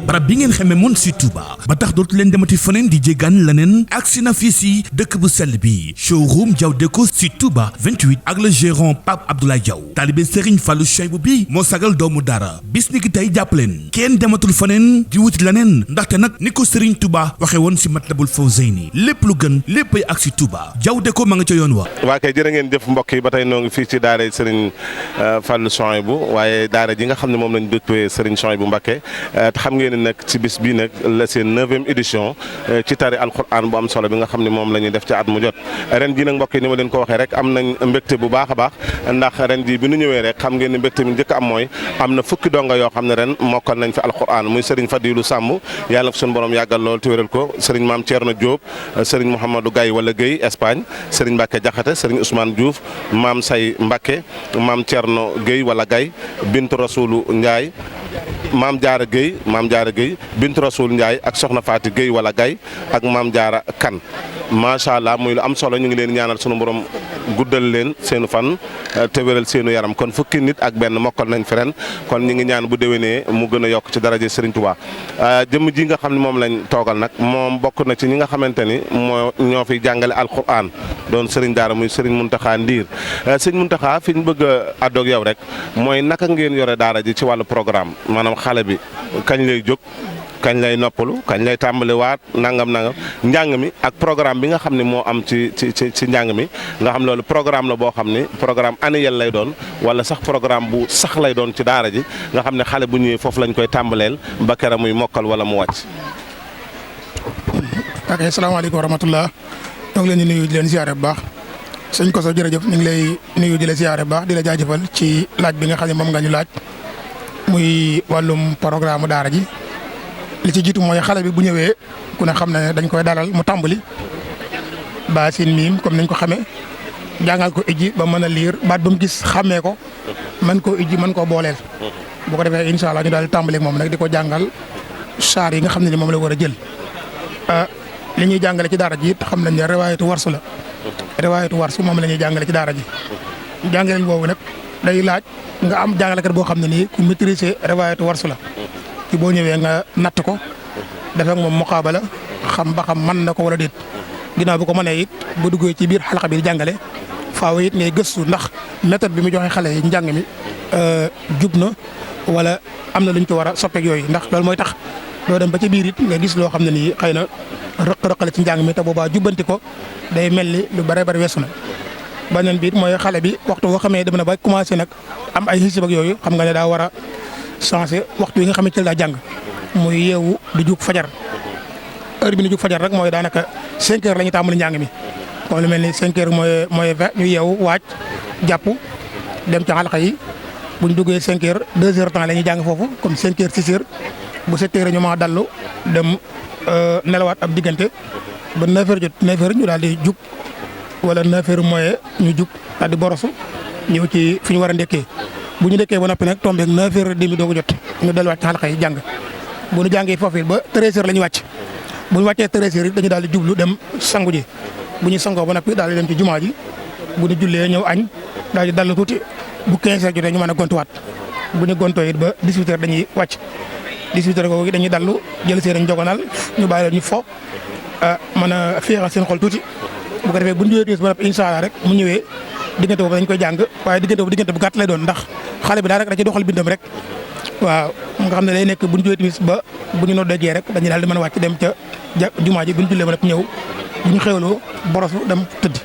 barab bi ngeen xamee moon si Touba ba tax dootu leen demati feneen di jéggaan leneen agsi na fii si dëkk bu sell bi showroom Diaw Déco si Touba 28 ak le gérant Pape Abdoulaye Diaw taalibe Serigne Fallou Cheibou bi moo sagal doomu dara bis ni ki tey jàpp leen kenn dematul feneen di wuti leneen ndaxte nag ni ko Serigne Touba waxe woon si Matlabul Fawzayni lépp lu gën léppay ak si Touba Diaw Déco ma nga ca yoon wa waa kay jërë ngeen jëf mbokk yi ba tey noo ngi fii ci daara Serigne Fallou Cheibou waaye daara ji nga xam ne moom lañ dëppee Serigne Cheibou Mbacké xam ngeen nag ci bis bii nag la seen 9e édition ci tari alquran bu am solo bi nga xam ne moom la ñuy def ci at mu jot ren ji nag mbokk yi ni ma leen ko waxee rek am nañ mbégte bu baax a baax ndax ren ji bi nu ñëwee rek xam ngeen ne mbégte mi njëkk am mooy am na fukki donga yoo xam ne ren mokkal nañ fi alquran muy Serigne Fadilou Samb yàlla na suñu borom yàggal lool te wéral ko Serigne Mame Thierno Diop Serigne Mouhamadou Gaye wala Guèye Espagne Serigne Mbacké Diakhaté Serigne Ousmane Diouf Mame Say Mbacké Mame Thierno Guèye wala Gaye Bintu Rasoulou Ndiaye Maam Jaara Guèye Bintu Rasoul Ndiaye ak Soxna Faati Guèye wala Gaye ak Maam Jaara Kan macha allah muy lu am solo ñu ngi leen ñaanal sunu borom guddal leen seenu fan te wéral seenu yaram kon fukki nit ak benn mokkal nañ fi ren kon ñu ngi ñaan bu déwénee mu gën a yokk ci daraje Serigne Touba jëmm ji nga xam ne moom lañ toogal nag moom bokk na ci ñi nga xamante ni ñoo fi jàngale alquran doon Serigne Daara muy Serigne Mountakha Ndiir Serigne Mountakha fi ñu bëgg a àddoog yow rek mooy naka ngeen yore daara ji ci wàllu programme maanaam xale bi kañ lay jóg kañ lay noppalu kañ lay tàmbaliwaat nangam njàng mi ak programme bi nga xam ne moo am ci njàng mi nga xam loolu programme la boo xam ne programme annuel lay doon wala sax programme bu sax lay doon ci daara ji nga xam ne xale bu ñëwee foofu lañ koy tàmbaleel ba kera muy mokkal wala mu wàcc. ok salaamaaleykum wa rahmatullah ñoo ngi leen di nuyu di leen ziare bu baax sëñ Koso jërëjëf ñu ngi lay nuyu di la ziare bu baax di la jaajëfal ci laaj bi nga xam ne moom nga ñu laaj muy wàllum programme daara ji. li ci jiitu mooy xale bi bu ñëwee ku ne xam ne dañ koy dalal mu tàmbali ba seen miim comme nañ ko xamee jàngal ko ijji ba mën a liir baat ba mu gis xàmmee ko mën koo ijji mën koo booleel. bu ko defee incha allah ñu daal di tàmbali moom nag di ko jàngal saar yi nga xam ne ni moom la war a jël. li ñuy jàngale ci daara ji it xam nañ ne riwaayatu warsu la riwaayatu warsu moom la ñuy jàngale ci daara ji jàngale boobu nag day laaj nga am jàngalekat boo xam ne nii ku maîtriser riwaayatu warsu la. boo ñëwee nga natt ko def ak moom muqaabala xam ba xam mën na ko wala déet ginnaaw bu ko mënee it bu duggee ci biir xalqa bi di jàngale faaw it ngay gëstu ndax méthode bi mu joxe xale yi njàng mi jub na wala am na luñ ko war a soppeek yooyu ndax loolu mooy tax doo dem ba ci biir it nga gis loo xam ne nii xëy na rëq-rëqale ci njàng mi te boobaa jubbanti ko day mel ni lu bare bari weesu na. beneen bi it mooy xale bi waxtu boo xamee dem na ba commencé nag am ay xisib ak yooyu xam nga ne daa war a changé waxtu yi nga xamante ne daa jàng muy yeewu di jug fajar heure bi ni jug fajar rek mooy daanaka 5 heures la ñuy tàmbali njàng mi comme lu mel ni 5 heures mooy 20 ñu yeewu waaj jàpp dem ci xalqa yi bu ñu duggee 5 heures 2 heures temps la ñuy jàng foofu comme 5 heures 6 heures bu 7 heures ñu ma dallu dem nelawaat ab diggante ba 9 heures jot 9 heures ñu daal di jug wala 9 heures mooy ñu jug daal di borosu ñëw ci fi ñu war a ndekkee. bu ñu dëkkee ba noppi nag tombé 9h30 doo ko jot ñu delluwaat ci xalqa yi jàng bu ñu jàngee foofu it ba 13h la ñuy wàcc bu ñu wàccee 13h it dañu daal di jublu dem sangu ji bu ñu sangoo ba noppi daal di dem ci jumaa ji bu ñu jullee ñëw añ daal di dallu tuuti bu 15h jotee ñu mën a gontuwaat bu ñu gontoo it ba 18h dañuy wàcc 18h googu dañuy dallu jël seen njogonal ñu bàyyi leen ñu fo mën a féexal seen xol tuuti bu ko defee bu ñu jógee timis ba noppi incha allah rek mu ñëwee. diggante boobu dañ koy jàng waaye diggante bu gàtt lay doon ndax xale bi daal rek da ci doxal bindam rek waaw nga xam ne day nekk bu ñu jógee timis ba bu ñu noddee gee rek dañuy daal di mën a wàcc dem ca jumaa ji bu ñu jullee ba nag ñëw bu ñu xewloo borosu dem tëdd.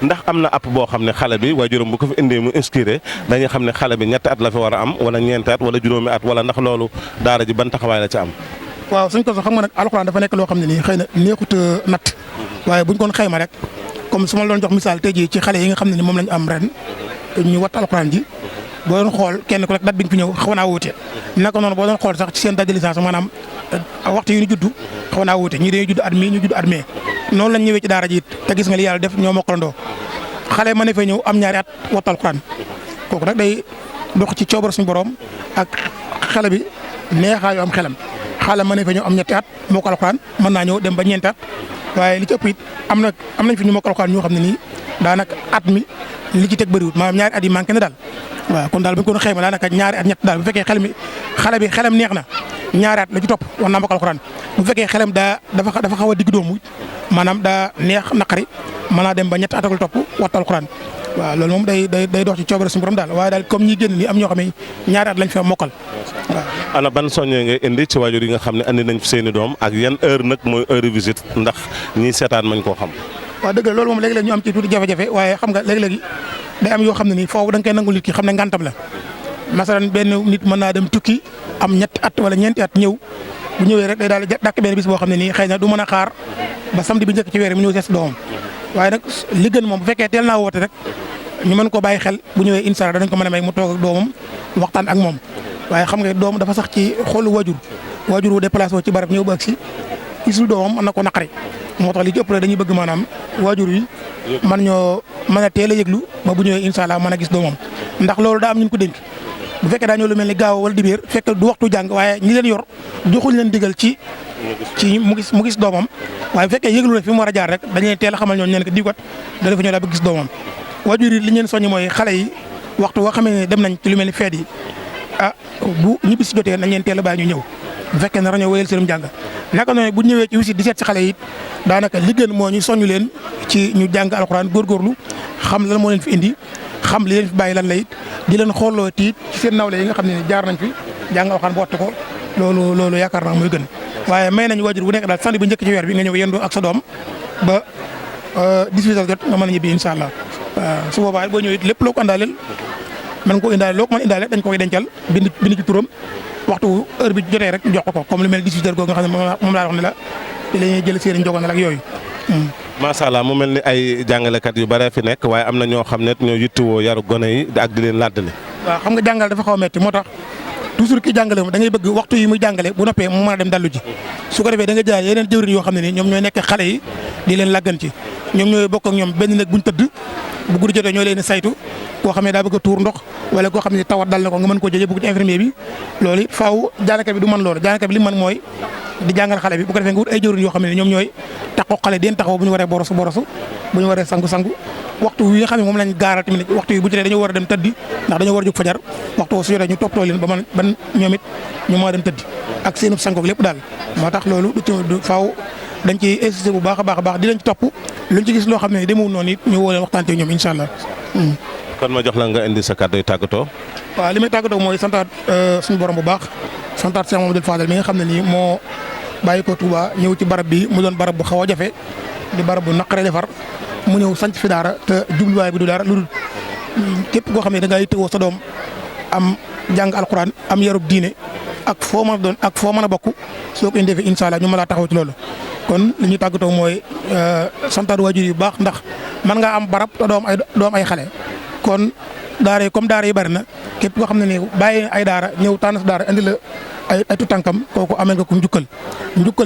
ndax am na app boo xam ne xale bi waajuram bu ko fi indee mu inscrire dañuy xam ne xale bi ñetti at la fi war a am wala ñeenti at wala juróomi at wala ndax loolu daara ji ban taxawaay la ci am. waaw suñ ko sax xam nga nag alxuraan dafa nekk loo xam ne nii xëy na neexut a natt waaye buñ koon xayma rek comme su ma la doon jox misaal tey jii ci xale yi nga xam ne ni moom lañu am ren ñu wat alxuraan ji boo doon xool kenn ku rek date bi nga fi ñëw xaw naa wuute naka noonu boo doon xool sax ci seen date de licence maanaam waxtu yi ñu judd xaw naa wuute ñii dañuy judd at mii ñu judd at mee noonu lañ ñëwee ci daara ji it te gis nga li yàlla def ñoo mokkalandoo xale ma ne fay ñëw am ñaari at wat alxuraan kooku nag day dox ci coobar suñu borom ak xale bi neexaayu am xelam xale ma ne fay ñëw am ñetti at mokkal alxuraan mën naa ñëw dem ba ñeenti at waaye li ci ëpp it am nañ fi ñu mokkal alxuraan ñoo xam ne nii daanaka at mi li ci teg bëriwut maanaam ñaari at yi manqué na daal waaw kon daal bu ñu ko doon xayma daanaka ñaari at ñett daal bu fekkee xale bi xelam neex na ñaari at la ci topp war naa mokkal alxuraan bu fekkee xelam dafa xaw a digg doomu maanaam daa neex naqari mën naa dem ba ñett atagul topp wattu alxuraan waaw loolu moom day dox ci coobare suñu borom daal waaye daal comme ñi génn nii am ñoo xam ne ñaari at lañ fa mokkal waaw. ana ban soññee ngay indi ci waajur yi nga xam ne andi nañ fi seeni doom ak yan heure nag mooy heure visite ndax ñii seetaan mañ koo xam. waaw dëgg la loolu moom léegi-léeg ñu am ci tuuti jafe-jafe waaye xam nga léegi-léegi day am yoo xam ne nii foofu da nga koy nangul nit ki xam ne ngantam la masalan benn nit mën naa dem tukki am ñetti at wala ñeenti at ñëw bu ñëwee rek day daal di dàkk benn bis boo xam ne nii xëy na du mën a xaar ba samedi bi njëkk ci weer mu ñëw seet doomam waaye nag li gën moom bu fekkee teel naa woote rek ñu mën ko bàyyi xel bu ñëwee incha allah danañ ko mën a may mu toog ak doomam waxtaan ak moom waaye xam nga doom dafa sax ci xolu waajur wu déplacé wu ci barab ñëw ba ak si gisul doomam mën na ko naqari moo tax li ci ëpp rek dañuy bëgg maanaam waajur yi mën a teel a yëglu ba bu ñëwee incha allah mën a gis doomam ndax loolu daa am ñu ko dénk bu fekkee daa ñëw lu mel ni gaaw wala dibéer fekk du waxtu jàng waaye ñi leen yor joxuñ leen digal ci mu gis doomam waaye bu fekkee yëglu rek fi mu war a jaar rek dañu leen teel a xamal ñoon ñeen ko diw kat da dafa ñëw daa bëgg gis doomam waajur yi li ñu leen soññi mooy xale yi waxtu boo xamee ne dem nañ ci lu mel ni feet yi bu ñibbi si jotee nañ leen teel a bàyyi ñu ñëw bu fekkee ne rañoo wéyal seenum jàng naka noonu bu ñëwee ci wisit di seet si xale yi daanaka li gën moo ñu soññu leen ci ñu jàng alxuraan góorgóorlu xam lan moo leen fi indi xam li leen fi bàyyi lan la it di leen xooloo tiit ci seen nawle yi nga xam ne jaar nañ fi jàng alxuraan ba wattu ko loolu yaakaar naa mooy gën waaye may nañ waajur bu nekk daal samedi bu njëkk ci weer bi nga ñëw yendoo ak sa doom ba 18h jot nga mën a ñibbi incha allah waaw su boobaa boo ñëwee it lépp loo ko àndaaleel mën nga ko indaale loo ko mën indaale dañ koy dencal bind ci turam waxtu heure bi jotee rek jox ko comme lu mel 18h googu nga xam ne moom laa wax ne la te la ñuy jël seen njogonal ak yooyu. macha allah mu mel ni ay jàngalekat yu bare fi nekk waaye am na ñoo xam ne ñoo yittewoo yaru gone yi ak di leen laddali. waaw xam nga jàngal dafa xaw a metti moo tax toujours ki jàngale moom da ngay bëgg waxtu yi muy jàngale bu noppee mu mën a dem dallu ji su ko defee da nga jaar yeneen jëwriñ yoo xam ne nii ñoom ñooy nekk xale yi di leen laggan ci ñoom ñooy bokk ak ñoom benn nag buñ tëdd bu guddi jotee ñoo leen saytu koo xam ne daa bëgg a tuur ndox wala koo xam ne tawat dal na ko nga mën koo jëlee bëgg ci infirmier bi loolu it faaw jàngalekat bi du mën loolu jàngalekat bi li mën mooy di jàngal xale bi bu ko defee nga wut ay jëwriñ yoo xam ne ñoom ñooy taxaw xale den taxaw bu ñu waree borosu bu ñu waree sangu waxtu wi nga xam ne moom lañ gaaral tamit waxtu yi bu jotee dañoo war a dem tëddi ndax dañoo war a jóg fajar waxtu su jotee ñu toppatoo leen ban ñoom it ñu mën a dem tëddi ak seenu sangoog lépp daal moo tax loolu du faaw dañ ci insisté bu baax a baax di leen ci topp luñ ci gis loo xam ne demewul noonu it ñu woo leen waxtaante ñoom incha allah. kon ma jox la nga indi sa kàddu yu tàggatoo. waaw li may tàggatoo mooy santaat suñu borom bu baax santaat Cheikh Mamadou Fadal mi nga xam ne nii moo bàyyi ko Touba ñëw ci barab bi mu doon barab bu xaw a jafe di barab bu naqaree defar mu ñëw sanc fi daara te jubluwaay bi du dara lu dul képp koo xam ne da ngay tëwoo sa doom am jàng alxuraan am yarub diine ak foo mën a doon ak foo mën a bokk soo ko indee fi incha allah ñu mën laa taxaw ci loolu. kon li ñuy tàggatoo mooy santaat waajur yu baax ndax mën ngaa am barab te doom ay xale kon daara yi comme daara yi bari na képp koo xam ne nii bàyyi ay daara ñëw tànn sa daara indi la ay tutànkam kooku amee nga ko njukkal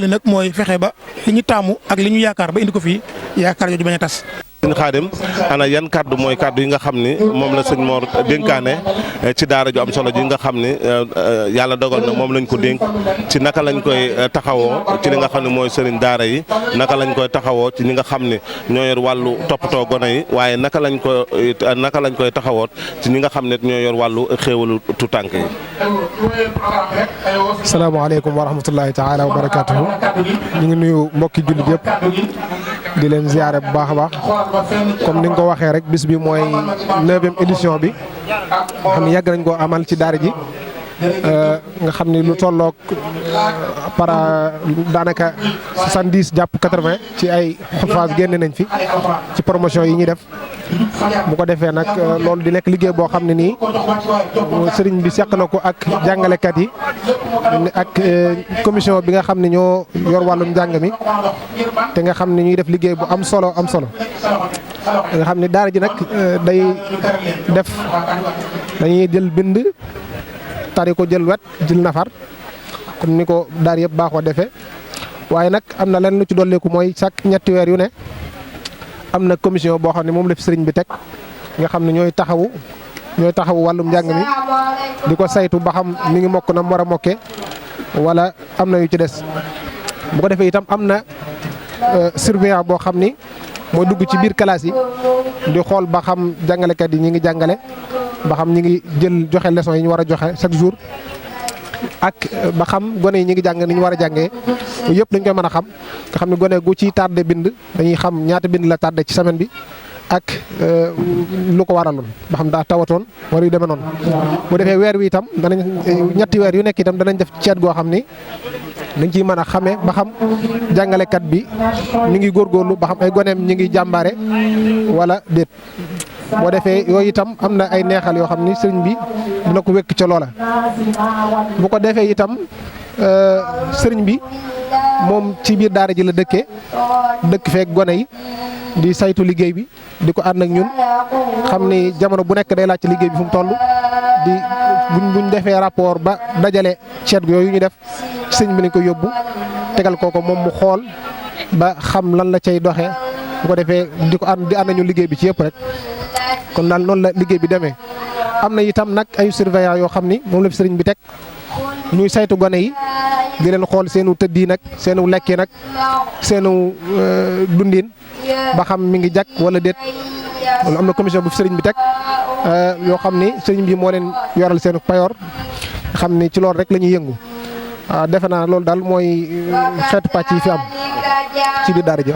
li nag mooy fexe ba li ñu taamu ak li ñu yaakaar ba indi ko fii yaakaar jooju bañ a tas. sëñ Xaadim ana yan kaddu mooy kaddu yi nga xam ni moom la sëñ Mor dénkaane ci daara ju am solo ji nga xam ni yàlla dogal na moom lañ ko dénk ci naka lañ koy taxawoo ci li nga xam ne mooy sëriñ daara yi naka lañ koy taxawoo ci ñi nga xam ne ñoo yor wàllu toppatoo gone yi waaye naka lañ koy taxawoot ci ñi nga xam ne ñoo yor wàllu xéewalu tutànk yi. salaamaaleykum wa rahmatullahi taala wa barakaatuhu ñu ngi nuyu mbokki jullit yëpp di leen ziare bu baax a baax comme ni nga ko waxee rek bis bi mooy 9e édition bi nga xam ne yàgg nañ koo amal ci daara ji nga xam ni lu tolloog daanaka 70 jàpp 80 ci ay xafaas génne nañ fi ci promotion yi ñuy def bu ko defee nag loolu di nekk liggéey boo xam ne nii sëriñ bi seq na ko ak jàngalekat yi ak commission bi nga xam ne ñoo yor wàllum njàng mi te nga xam ne ñuy def liggéey bu am solo nga xam ne daara ji nag dañuy jël bind tari ko jël wet jël nafar kon ni ko daar yëpp baaxoo defee waaye nag am na lenn lu ci dolleeku mooy chaque ñetti weer yu ne am na commission boo xam ne moom la fi sëriñ bi teg nga xam ne ñooy taxawu wàllum njàng mi di ko saytu ba xam mi ngi mokk na mu war a mokkee wala am na yu ci des bu ko defee itam am na surveillant boo xam ni mooy dugg ci biir classe yi di xool ba xam jàngalekat yi ñi ngi jàngale ba xam ñi ngi jël joxe leçon yi ñu war a joxe chaque jour ak ba xam gone yi ñi ngi jàng ni ñu war a jàngee yëpp dañ koy mën a xam nga xam ne gone gu ci tardé bind dañuy xam ñaata bind la tardé ci semaine bi ak lu ko waraloon ba xam daa tawatoon wala yu demee noonu. bu defee weer wi itam danañ ñetti weer yu nekk itam danañ def ceet goo xam ni dañ ciy mën a xamee ba xam jàngalekat bi mi ngi góorgóorlu ba xam ay goneem ñi ngi jàmbaare wala déet. boo defee yooyu itam am na ay neexal yoo xam ni sëriñ bi dina ko wékk ca loola bu ko defee itam sëriñ bi moom ci biir daara ji la dëkk feek gone yi di saytu liggéey bi di ko ànd ak ñun xam ni jamono bu nekk day laaj ci liggéey bi fu mu toll di buñ defee rapport ba dajale ceet yooyu ñu def sëriñ bi nañ ko yóbbu tegal kooko moom mu xool ba xam lan la cay doxee bu ko defee di ànd ñu liggéey bi ci yëpp rek. kon daal noonu la liggéey bi demee am na itam nag ay surveillant yoo xam ni moom la fi sëriñ bi teg ñuy saytu gone yi di leen xool seenu tëddiin nag seenu lekki nag seenu dundiin ba xam mi ngi jag wala déet loolu am na commission bu fi sëriñ bi teg yoo xam ni sëriñ bi moo leen yoral seenu payoor xam ni ci loolu rek la ñuy yëngu defe naa loolu daal mooy xeetu pàcc yi fi am ci biir daara ji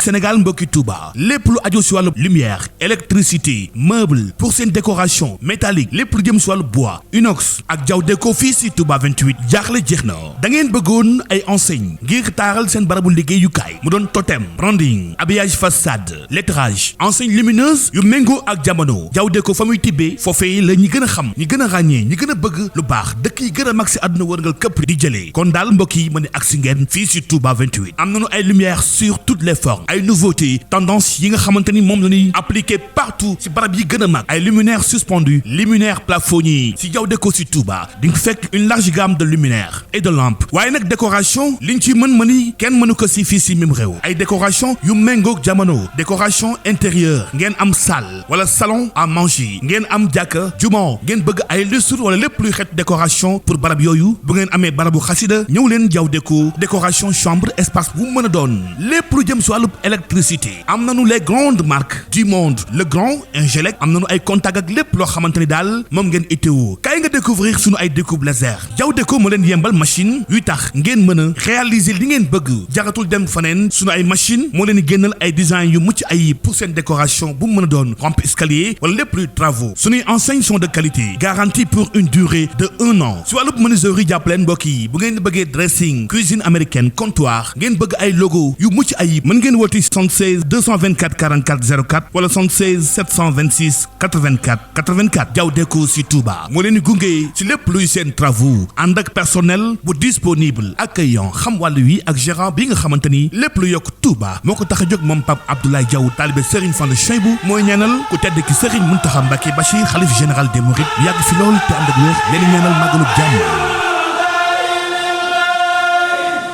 Sénégal mbokki Touba lépp lu aju si wàllu lumière électricité meuble pour seen décoration métallique lépp lu jëm si wàllu bois inox ak jaw déco fii si Touba 28 jaaxle jeex na da ngeen bëggoon ay enseigne ngir taaral seen barabu liggéeyukaay mu doon totem branding habillage façade lettrage enseigne lumineuse yu méngoo ak jamono jaw déco fa muy tibbee foofee la ñi gën a xam ñi gën a ràññee ñi gën a bëgg lu baax dëkk yi gën a mag si àdduna wërngal këpp di jëlee kon daal mbokk yi ma ne ak si ngeen fii si Touba 28 am nañu ay lumière sur toutes les formes ay nouveautés tendance yi nga xamante ni moom la ñuy appliqué partout ci barab yi gën a mag ay luminaires suspendus luminaires plafonniers ci jaw déco ci Touba di nga fekk une large gamme de luminaires et de lampes waaye nag décoration liñ ci mën kenn mënu ko ci fii ci mim réew ay décoration yu méngoog jamono décoration intérieure ngeen am salle wala salon à manger ngeen am jàkka juma ngeen bëgg ay lustre wala lépp luy xeet décoration pour barab yooyu bu ngeen amee barabu xasida ñëw leen jaw déco décoration chambre espace bu mu mën a doon lépp lu jëm ci wàllu électricité am nañu les grandes marques du monde le grand Ingelec am nañu ay contact ak lépp loo xamante ni daal moom ngeen itteewu kaay nga découvrir sunu ay découpe laser jaw déco moo leen yembal machine yuy tax ngeen mën a réaliser li ngeen bëgg jaratul dem faneen sunu ay machine moo leen génnal ay design yu mucc ayib pour seen décoration bu mu mën a doon rampe escalier wala lépp luy travaux sunuy enseignes sont de qualité garantie pour une durée de 1 an si wàllub menuiserie jàppaleen mbokk yi bu ngeen bëggee dressing cuisine américaine comptoir ngeen bëgg ay logo yu mucc ayib mën ngeen woti 76 224 44 04 wala 76 726 84 84 jaw déco si Touba moo leen di gunge si lépp luy seen travaux ànd ak personnel bu disponible accueillant xam wàllu wi ak gérant bi nga xamante ni lépp lu yokk Touba moo ko tax a jóg moom Pape Abdoulaye Diaw taalibe Serigne Fallou Cheibou mooy ñaanal ku tedd ki Serigne Mountakha Mbacké Bachir xalif général des Mourides yàgg fi lool te ànd ak wér leen ñaanal màggalu jàmm